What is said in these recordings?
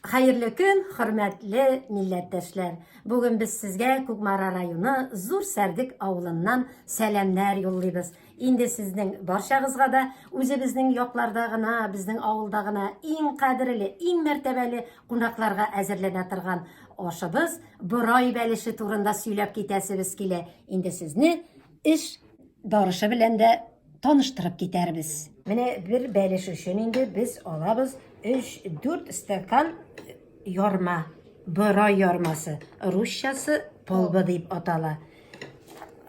Хәерле көн, хөрмәтле милләттәшләр! Бүген без сезгә Кукмара районы Зур Сәрдек авылыннан сәламнәр юллыйбыз. Инде сезнең барчагызга да үзебезнең якларда гына, безнең авылда гына иң кадерле, иң мәртәбәле кунакларга әзерләнә торган ашыбыз борай бәлеше турында сөйләп китәсебез килә. Инде сезне эш барышы белән дә таныштырып китәрбез. Менә бер бәлеш өчен инде без алабыз 3-4 стакан ярма, борай ярмасы, русчасы полба дип атала.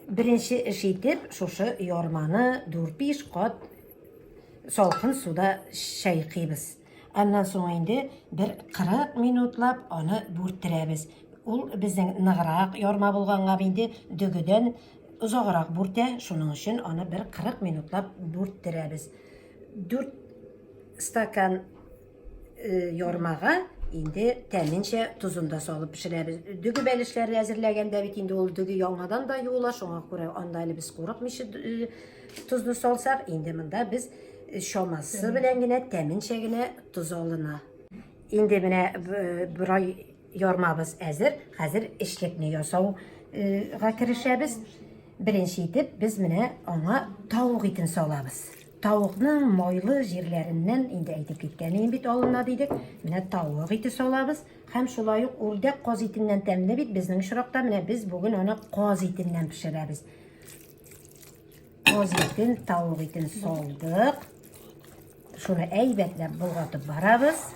Беренче эш итеп шушы ярманы 4-5 кат салкын суда чайкыйбыз. Аннан соң инде бер 40 минутлап аны бүрттерәбез. Ул безнең ныграк ярма булганга инде дөгедән озаграк бүртә, шуның өчен аны бер 40 минутлап бүрттерәбез. 4 стакан э, ярмага инде тәменчә тозын да салып пешерәбез. Дөге бәлешләре әзерләгәндә бит инде ул дөге яңадан да юыла, шуңа күрә анда әле без курыкмыйча э, тозны салсак, инде монда без э, чамасы белән генә тәменчә генә тоз алына. Инде менә борай Ярмабыз әзер, хәзер эчлекне ясауга керешәбез. Беренче итеп без менә аңа тавык итен салабыз. Тавыкның майлы җирләреннән инде әйтеп киткән идем бит алына дидек. Менә тавык ите салабыз һәм шулай ук үрдәк каз итеннән тәмле бит безнең очракта менә без бүген аны каз итеннән пешерәбез. Каз итен, тавык итен салдык. Шуны әйбәтләп болгатып барабыз.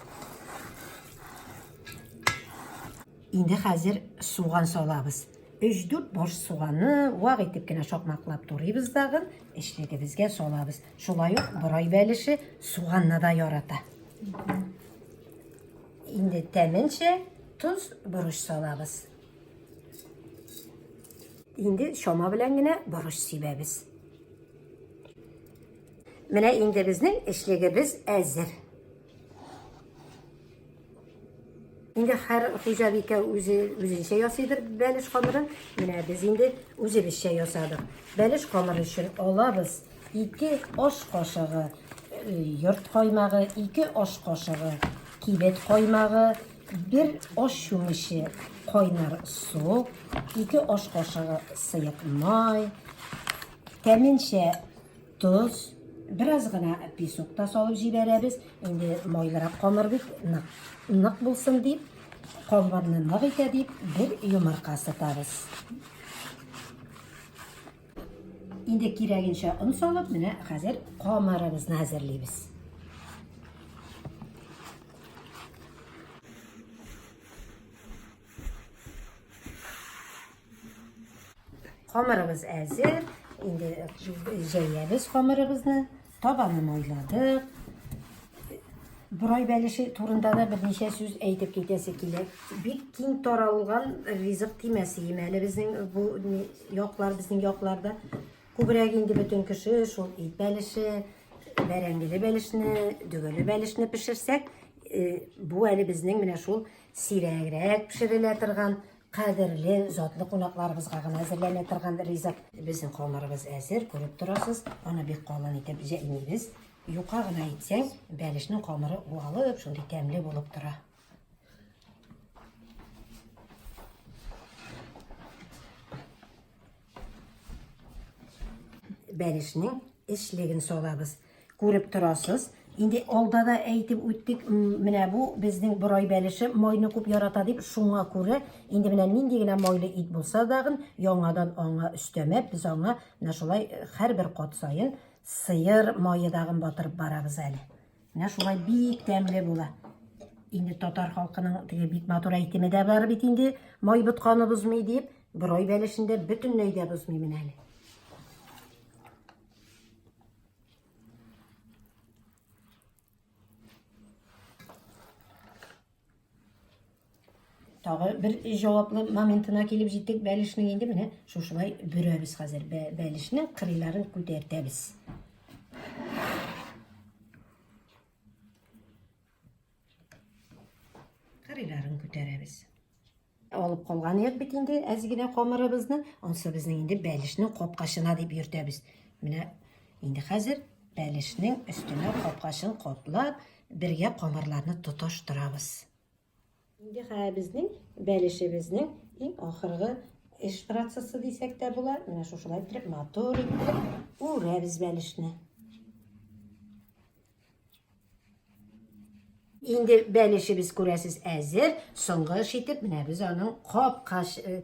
Инде хәзер суган салабыз. 3-4 баш суганны вак итеп кенә шакмаклап турыйбыз дагын, эчлегебезгә салабыз. Шулай ук борай бәлеше суганны да ярата. Инде тәменчә тоз, борыч салабыз. Инде чама белән генә борыч сибәбез. Менә инде безнең эчлегебез әзер. Инде һәр хуҗабикә үзе үзенчә ясыйдыр бәлеш камырын. Менә без инде үзебезчә ясадык. Бәлеш камыры өчен алабыз 2 аш кашыгы э, йорт каймагы, 2 аш кашыгы кибет каймагы, бер аш чүмече кайнар су, 2 аш кашыгы сыек май, тәменчә тоз, бераз гына песок та салып җибәрәбез. Инде майлырак камыр бит, нык, нык булсын дип, камырны нык итә дип, бер йомырка сытабыз. Инде кирәгенчә он салып, менә хәзер камырыбызны әзерлибез. Камырыбыз әзер. Инде җәябез камырыбызны. Табаны майладык. Борай бәлеше турында да берничә сүз әйтеп китәсе килә. Бик киң таралган ризык тимәсе әле безнең бу яклар, безнең якларда. Күбрәк инде бөтен кеше шул ит бәлеше, бәрәңгеле бәлешне, дөгеле бәлешне пешерсәк, э, бу әле безнең менә шул сирәгрәк пешерелә торган Кадерле, затлы кунакларыбызга гына әзерләнә торган ризык. Безнең камырыбыз әзер, күреп торасыз. Аны бик калын итеп җәймибез. Юка гына итсәң, бәлешнең камыры уалып, шундый тәмле булып тора. Бәлешнең эчлеген салабыз. Күреп торасыз. Инде алда да әйтеп үттек, менә бу безнең борай бәлеше майны күп ярата дип, шуңа күрә инде менә нинди генә майлы ит булса дагын, яңадан аңа өстәмә без аңа менә шулай э, һәрбер кат саен сыер мае дагын батырып барабыз әле. Менә шулай бик тәмле була. Инде татар халкының теге бик матур әйтеме дә бар бит инде, май ботканы бозмый дип, борай бәлешендә бөтенләй дә бозмый менә әле. Тагы бер җаваплы моментына килеп җиттек бәлешнең инде менә шушылай бөрәбез хәзер. Бәлешнең кырыйларын күтәртәбез. Кырыйларын күтәрәбез. Алып калган идек бит инде әз генә камырыбызны. Ансы безнең инде бәлешнең капкачына дип йөртәбез. Менә инде хәзер бәлешнең өстенә капкачын каплап, бергә камырларны тоташтырабыз. Инде хәзер безнең бәлешебезнең иң ахыргы эш процессы дисәк тә була. Менә шушылай иттереп, матур иттереп үрәбез бәлешне. Инде бәлешебез күрәсез әзер. Соңгы эш итеп менә без аның капкач э,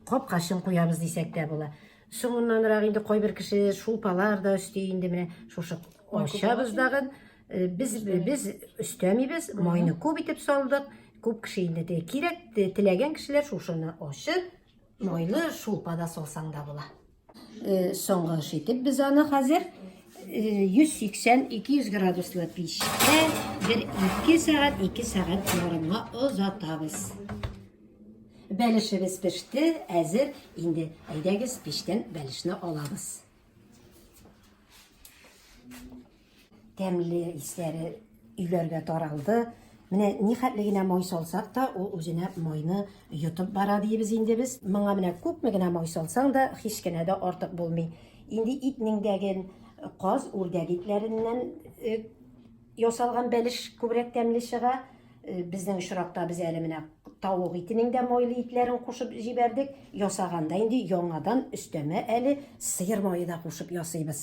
капкачын куябыз дисәк тә була. Соңыннанрак инде кайбер кеше шулпалар да өсти инде менә шушы ачабыз дагын. Э, без без өстәмибез, майны күп итеп салдык. Күп кеше инде те кирәк, теләгән кешеләр шушыны ачып, майлы шулпа да салсаң да була. Э, соңгы эш итеп без аны хәзер 180-200 э, градуслы пичтә бер 2 сәгать, 2 сәгать ярымга озатабыз. Бәлешебез пеште, әзер. Инде әйдәгез пичтән бәлешне алабыз. Тәмле исләре өйләргә таралды. Менә нихәтле генә май салсак та, ул үзенә майны йотып бара диебез инде без. Моңа менә күпме генә май салсаң да, һич кенә дә артык булмый. Инде итнең дәген каз, үрдәк итләреннән э, ясалган бәлеш күбрәк тәмле чыга. Э, безнең очракта без әле менә тавык итенең дә майлы итләрен кушып җибәрдек. Ясаганда инде яңадан өстәмә әле сыер мае да кушып ясыйбыз.